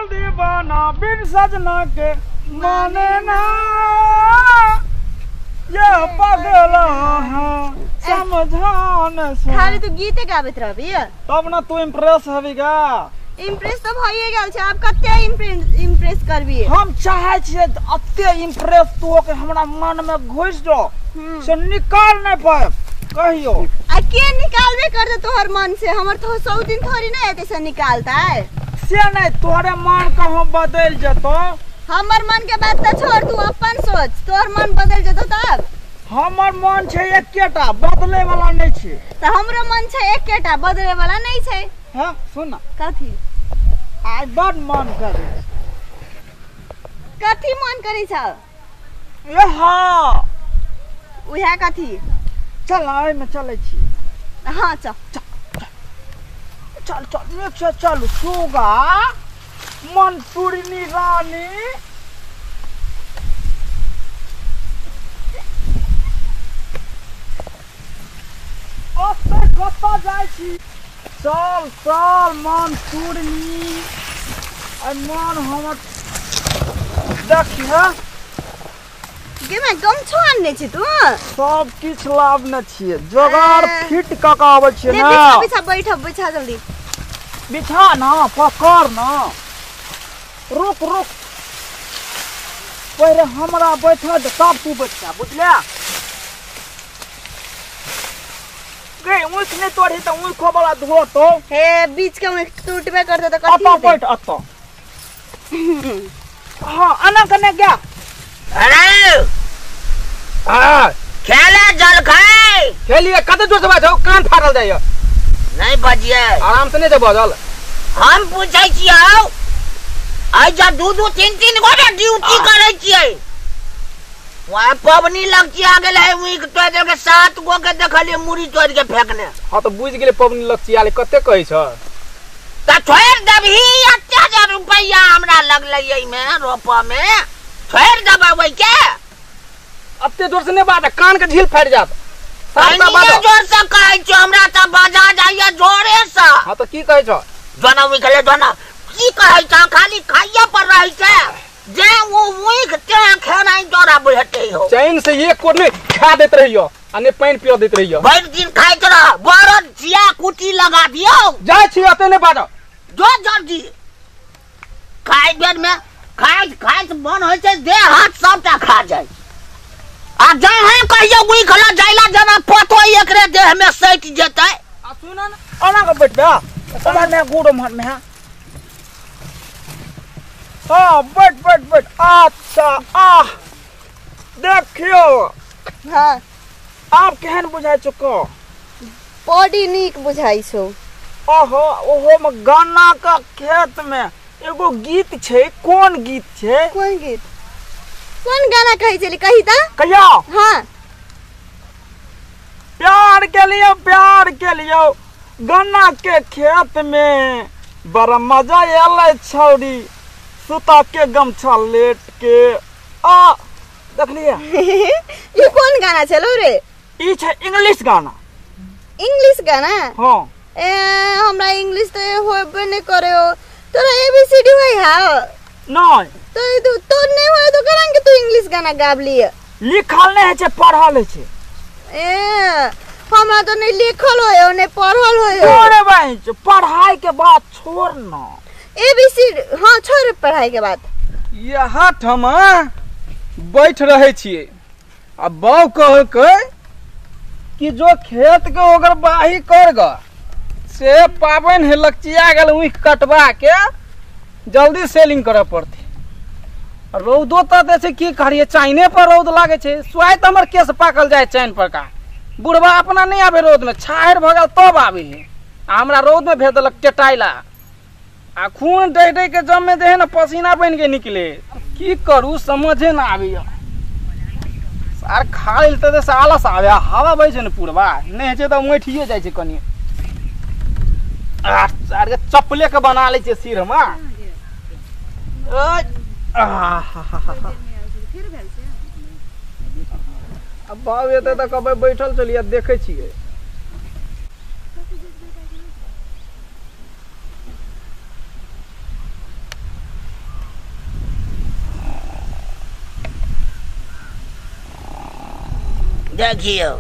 दिल दीवाना बिन सजना के माने ना, ये पगला है समझान से। खाली तू गीते गाबैत रहबी तब ना तू इम्प्रेस हबी गा। इम्प्रेस तो भइए गेल छै, आब कते इम्प्रेस करबी? हम चाहे छियै अते इम्प्रेस तू के हमरा मन में घुस जो से निकाल नहीं पाए कहियो। आ के निकालबे कर दे तोहर मन से? हमर तो 100 दिन थोड़ी ना एते से निकालता है। से नहीं तोहरे मन कहूं बदल जतो। हमर मन के बात त छोड़, तू अपन सोच, तोहर मन बदल जतो तब। हमर मन छै एकेटा, बदले वाला नहीं छै। त हमरो मन छै एकेटा, बदले वाला नहीं छै। हां सुन ना। कथी? आज बड मन करे। कथी मन करे छ? ए हां उहे कथी? चल आइ में चलै छी। हां चल चल चल चल चल सुगा मन तुरनी रानी। ओते कतऽ जाइ छी? चल चल मन तुरनी आ मन हमर देखिए गेमे गमछो आनने छी तू? सब किछ लाबने छियै, जोगाड़ फिट क के आबै छियै ना। बिछा बिछा बैठ बिछा जल्दी बिछा ना, पकड़ ना, रुक रुक पहले हमरा बैठ दे तब तू बैठ, बुझलिया? गे ऊख नहीं तोड़ी त ऊखो वाला धो तो। हे बीच के ऊख टूटबे करते त कथी? अत बैठ अत। हां अना कने गया। अरे हां खेले जल खाए खेलिए। कते जोर से बाजो, कान फाटल जाइयो। नहीं बजिए, आराम से नहीं जे बजल। हम पूछै छियौ आइ जा दू दू तीन तीन गोटा ड्यूटी करै छियै, वहाँ पबनी लगचिया गेल है ऊख तोड़ देलकै, 7 गो के देखलियै मुड़ी तोड़ के फेंकने। हां त बुझि गेलै पबनी लगचिया ले कते कहै छ त छोड़ देबही। एते जे रुपैया हमरा लगलै एहिमे रोपऽ में, छोड़ देबै ओहि के। अते जोर से नहीं बाज, कान के झील फाटि जात। जोर से कहै छियौ, हमरा त बजा जाइया जोरे से। हां त की कहै छ? जोना ऊख ले जोना की कहै छ? खाली खाइया पर रहै छै जे वो ऊख ते खेनाइ तोरा बुझते हो। चैन से एक कोर नहीं खा देत रहियो आ ने पानि पियो देत रहियो। भरि दिन खाइत रह, बरद जिया कुटी लगा दियौ। जाइ छी अते नहीं बाजो, जो जल्दी खाइ बेर में खाइत खाइत मन होइ छै देह हाथ सबटा खा जाय। आ जहाँ कहियो ऊख ल जाइला जना पतो एकरे देह में सटि जेतै। आ सुन न अना के बैठ बा, उम्हर में गुड़ उम्हर में। हाँ बैठ बैठ बैठ। अच्छा आ देखियो। हाँ आप केहन बुझाइ छौ? को बड़ी नीक बुझाइ छौ। ओहो ओहो में गन्ना का खेत में एगो गीत छै। कोन गीत छै? कोन गीत? कोन गाना कहै छली कही त? कहियो। हाँ प्यार के लिए, प्यार के लिए गन्ना के खेत में बड़ा मजा आयल छौरी सुता के गमछा लेट के। आ देखलिए ई कोन गाना छलो रे? ई छै इंग्लिश गाना। इंग्लिश गाना? हां। ए हमरा इंग्लिश त होबे नै करे हो। तोरा एबीसीडी होय हा? नहीं। तो तो नहीं होय तो करंग तू इंग्लिश गाना गाब लिए? लिखल नहीं है छै, पढ़ल है छै। ए हमरा तो नहीं लिखल होय नहीं पढ़ल होय। छोड़ भाई पढ़ाई के बात छोड़ ना। एबीसी हां छोड़ पढ़ाई के बात। यहाँ ठमा बैठ रहे छियै आ बाऊ कहलकै कि जो खेत के ओकर बाही कर ग से पाबनि है लगचिया गेल ऊख कटवा के जल्दी सेलिंग करऽ पड़तै। रौदो तऽ दै छै की करियै, चाइने पर रौद लागै छै। स्वाइ तऽ हमर केस पाकल जाइ चाइन पर का। बुढ़बा अपना नहीं आबे रौद में, छाहरि भऽ गेल तब आबे है। आ हमरा रौद में भेज देलक टेटाइला आ खून डहि डहि के जमे जे है ने पसीना बनि के निकले। की करू समझे ना आबैया। आर खा लेल तऽ आलस आबे, हवा बहै छै ने पूरबा, नहि होइ छै तऽ उठिए जाइ छै कनि। आर के चप्पले के बना लै छियै सिर मे। अब बाब एतै तऽ कहबै बैठल छलियै देखै छियै। देखियो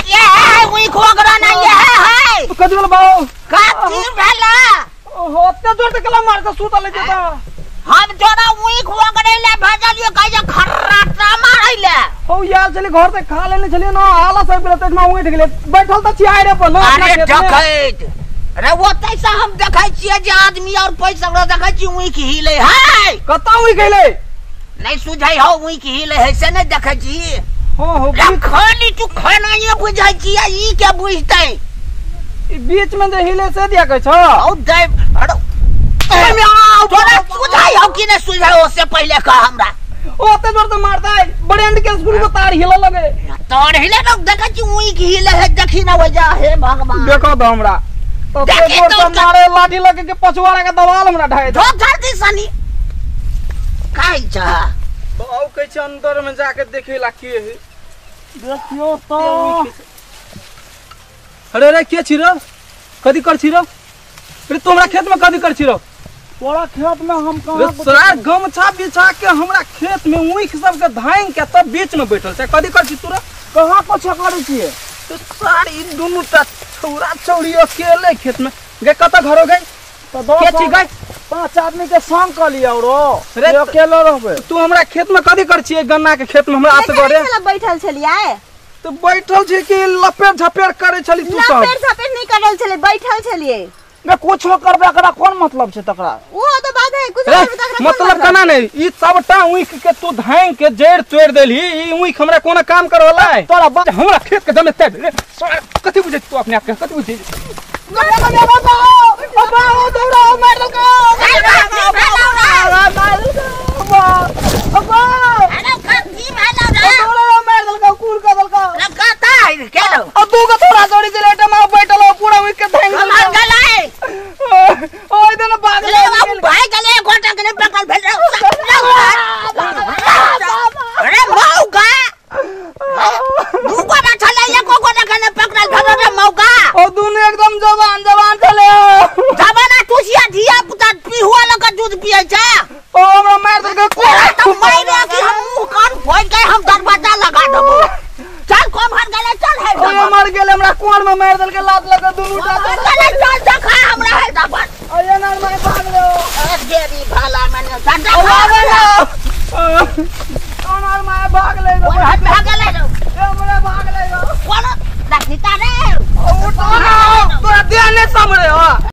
ये है वही खोगरा ना ये है कथी भेल बाऊ कथी भेला ओहो ओते जोर से कला मार के सुतल जेता हम जोरा वही खोगरे ले भेजलियो कहि जे खर्राटा मारै ले हो यार चली घर से खा लेने छलिए ना आलस आबि गेलै त उठि गेलै बैठल त छियै रे पर ना अरे डकैत अरे वो तैसा हम देखै छियै जे आदमी और पैसा ओकरा देखै छी उइख हिले है कतौ उइख हिले नहीं सुझै हो उइख हिले है से नहीं देखै छी हो खाली तू खानाइए बुझै छी ई के बुझतै ई बीच में जे हिले से दिया कहै छ औ दे अरे तोरा सुझै हो कि नहीं सुझै हो से पहिले कह हमरा ओते जोर से मारतै ब्रेंड के स्कूल को तार हिले लगे तार हिले न देखै छी उइख हिले है देखी ना वजह हे भगवान देखो तो हमरा तो जोर से मारे लाठी लगे के पछुआड़ा के दवाल हमरा ढाई धो धर दी सनी काई छ बाऊ कहै छै अंदर में जाके देखेला के है देखियो तो अरे रे के छी रे कदी कर छी रे अरे तू हमरा खेत में कदी कर छी रे तोरा खेत में हम कहां सारा गमछा बिछा के हमरा खेत में ऊख सब के धाइन के तब बीच में बैठल छै कदी कर छी तू रे कहां कुछ करै छी तो सारी दुनू टा छौरा छौरी अकेले खेत में गे कत घर हो गई तो के छी गई 5 आदमी के संग क लियो रो रे अकेले रहबे तू हमरा खेत में कदी कर छी गन्ना के खेत में हमरा असगरे बैठल छलियै तो बैठल छी कि लपेट झपेट करे छली तू सब लपेट झपेट नहीं करल छलियै बैठल छलियै ने कुछो करबे एकरा कोन मतलब छै तकरा वो तो बात है कुछ करबे तकरा मतलब कना नहीं ई सबटा ऊख के तू धाइन के जड़ तोड़ देलही ई ऊख हमरा कोनो काम करवला है तोरा हमरा खेत के जमे तब रे कथि बुझै तू अपने आप के कथि बुझै एकदम जवान जवान छले जवाना तुसिया धिया पुता पिहुआ लग दूध पिए छै ओ हमरा मार देलकै कोरा त मारे कि हम मुंह कान फोड़ के हम दरवाजा लगा देबो चल कोम हर गेले चल है ओ मर गेले हमरा कोर में मार देलकै लात लगा दुनू टा चल चल देखा हमरा है दबन अये ना मार भाग लो ए देरी भाला मने सटा भाग लो कोन मार भाग ले भाग गेले